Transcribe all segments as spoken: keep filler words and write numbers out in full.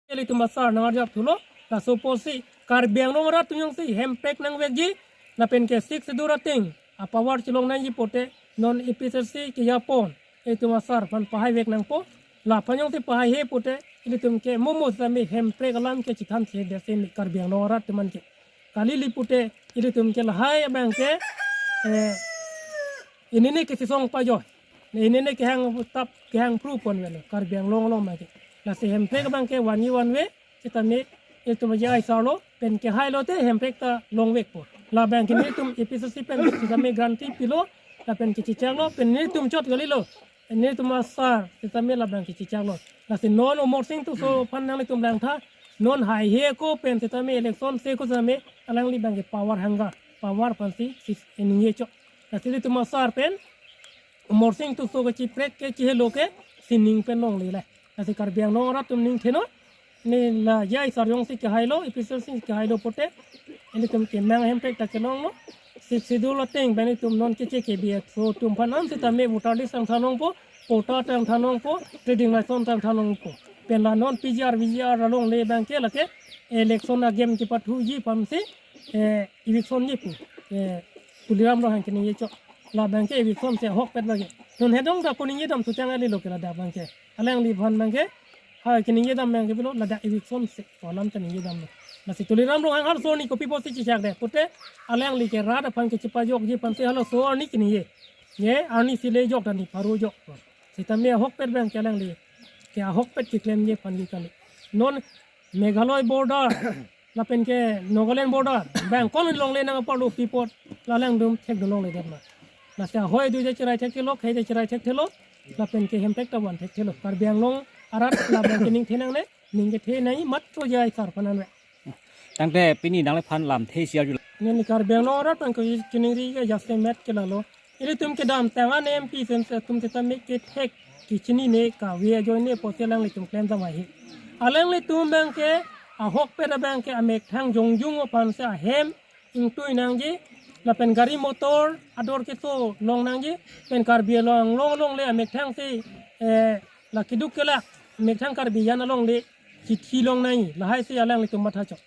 Ilitum asar nang-arjap thulo, laso apotsi Karbi Anglong arat atum jongsi hemprek nangvekji, lapen ke Sixth Schedule ateng apower chelong nangji pute non A P H L C kejapon ilitum asar aphan pahaivek nangpo. Laphan jongsi pahaihe pute ilitum ke momo sami hemprek alam ke chithan thedetsi me Karbi Anglong arat atum an ke. Kali li pute ilitum ke lahai abang ke, eh, inini ke sisong pajoi. Inini kehang tap kehang pru pon velo Karbi Anglong along abang ke. Lasi hemprek abang ke one year one way, sitame ilitum J I sir lo, pen kehai lote hemprek ta longvekpo. Labang ke nelitum A P H L C pen sitame guarantee pilo, lapen kechechaklo, pen nelitum chot kalilo. Nelitum asar sitame labang kechechaklo. Lasi non Amarsing Tisso aphan nanglitum langtha, non haihe ako pen sitame election se ako sitame alangli abang ke power hangga, power aphansi si ningje chot. Lasi ilitum asar pen Amarsing Tisso kachiprek ke chihelo ke sining pen longle le. Lasi Karbi Anglong arat atum ning theno, ne la J I sir jongsi kehailo, A P H L C kehailo pute ilitum ke mang hemprek ta kelonglo. Sixth Schedule ateng pen ilitum non keche ke B F O atum aphan an sitame voter list tangthan longpo, quota tangthan longpo, trading license tangthan longpo. Pen la non P G R, V G R alongle abang ke lake election agame kepathuji aphansi, eh, eviction ji pu, eh, Tuliram Ronghang keningje chot. Labang ke eviction si ahokpet abang ke. Non hedong ta koningje dam sutang alilo ke ladak abang ke. Alangliphan abang ke, ha, keningje dam abang ke pilo ladak eviction si alam ta ningje damlo. Lasi Tuliram Ronghang halaso arni kopi apotsi chechakdet pute alangli ke rat aphan kechepajokji aphansi halaso arni keningje. Ye, arnisi le jok ta ni pharo jok. Sitame ahokpet abang ke alangli ke ahokpet keklemji aphan ke kali. Non Meghalaya border lapen ke Nagaland border abang ko-an longle nang apar lo pi apot la alangtum thekdun longledet ma. Lasi ahoi adui ta cherai thekthelo, khei ta cherai thekthelo, lapen ke hemprek ta van thekthelo. Karbi Anglong arat labang ke ning the nangne, ning kethe nangji matro J I sir aphan anve. Tangte pini nangliphan lamthe isi arjulo. Neli Karbi Anglong arat aphan ko chiningri ke jasemet ke lalo. Ilitum kedamtang an M P sen atum sitame kethek kechinine kave ajoine apotsi alanglitum klem damai he. Alanglitum abang ke ahokpet abang ke amethang jongjung aphansi ahem ingtui nangji, lapen gari motor ador keso long nangji, pen Karbi Anglong along longle amethang si, eh, la keduk kelak amethang Karbi an alongle chithi long nangji, lahaisi alanglitum matha chot.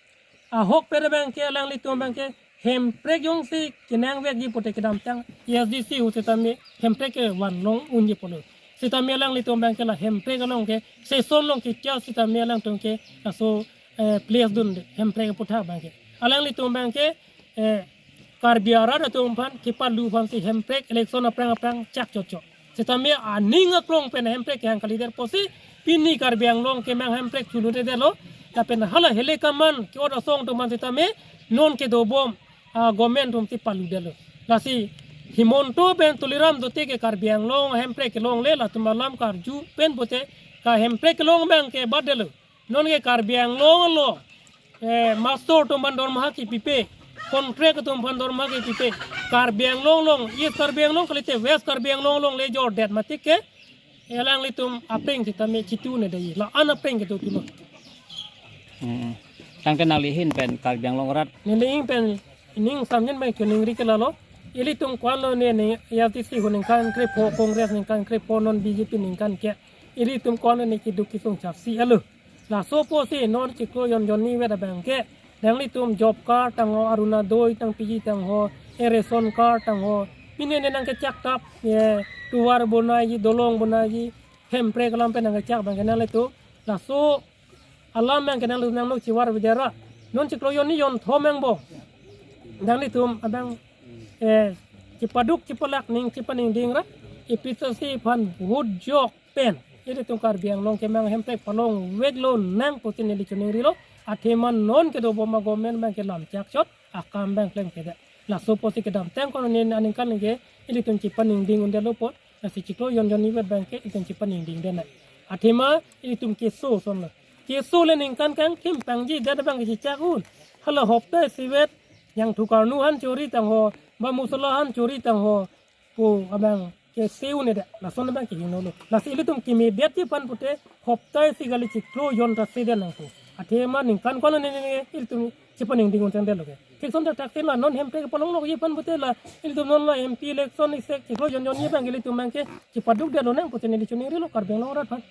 Ahokpet abang ke alanglitum abang ke hemprek jongsi kenangvekji pute kedamtang A S D C ahut sitame hemprek ke van long unji pulo. Sitame alanglitum abang ke la hemprek along ke session along ke kya sitame alangtum ke laso, eh, place dunde hemprek aputhak abang ke. Alanglitum abang ke, eh, Karbi arat atum aphan kepalu aphansi hemprek election aphrang aphrang chak chot chot. Sitame aning aklong pen hemprek kehang kalidet apotsi pini Karbi Anglong kemang hemprek chuludetlo. Lapen hala hele kaman ke-ot asong atum aphan sitame non kedobom, ah, government atumsi paludetlo. Lasi Himanta pen Tuliram dote ke Karbi Anglong hemprek kelongle, latum alam karju pen pute ka hemprek kelong abang ke batdetlo. Non ke Karbi Anglong along, eh, master atum aphan dormaha kepipe, contract atum aphan dormaha kepipe. Karbi Anglong along, East Karbi Anglong kalite West Karbi Anglong along le jordet matik ke, eh, alanglitum apeng sitame chitu ne dei, la-an apeng kedo tulo. Hmm. Tangte nangli ahin pen Karbi Anglong arat. Neli ahin pen ning samjin pen chiningri ke lalo. Ilitum ko-an lone ne A S D C ahut ningkan krepho, Congress ningkan krepho, non B J P ningkan ke. Ilitum ko-an lone keduk kesung chapsi alo. Laso apotsi non chiklo jon jon ni vet abang ke, nanglitum job card tangho, Orunodoi tang piji tangho, e ration card tangho, pine ne nangkechak tap, ye, tovar bonaiji, dolong bonaiji, hemprek alam pen nangkechak abang ke nanglitum. Laso alam abang ke nanglitum nangno chivar videra. Non chiklo jon ni jon thom abang bo, nanglitum abang, eh, chipaduk chipalak ning chipaningding ra, A P H L C aphan vote jok pen ilitum Karbi Anglong kemang hemprek palongveklo nang pusi neli chiningrilo. Athema non kedobom a-government abang ke lam chak chot, akam abang klem kedet. Laso apotsi kedamtang ko-an ne aningkan ke ilitum chipaningding undetlo apot, lasi chiklo jon jon ni vet abang ke ilitum chipaningdingdet nang. Athema ilitum keso asonlo. Keso le ningkan kangthim pangjidet abang ke chechak un. Hala hopta isivet, jangthu karnu han chori tangho, ba musala han chori tangho pu abang ke se un-edet, lason abang ke hingnolo. Lasi ilitum kemedetji aphan pute hopta isi kali chiklo jon ta sedet nangpo. Athema ningkan ko-an ne ne ilitum chipaningding un changdetlo ke. Thik ason ta thakthelo, non hemprek palonglokji aphan pute la ilitum non la M P election isek chiklo jon jon ni abang ilitum abang ke chipadukdetlo nang pusi neli chiningrilo Karbi Anglong arat aphan.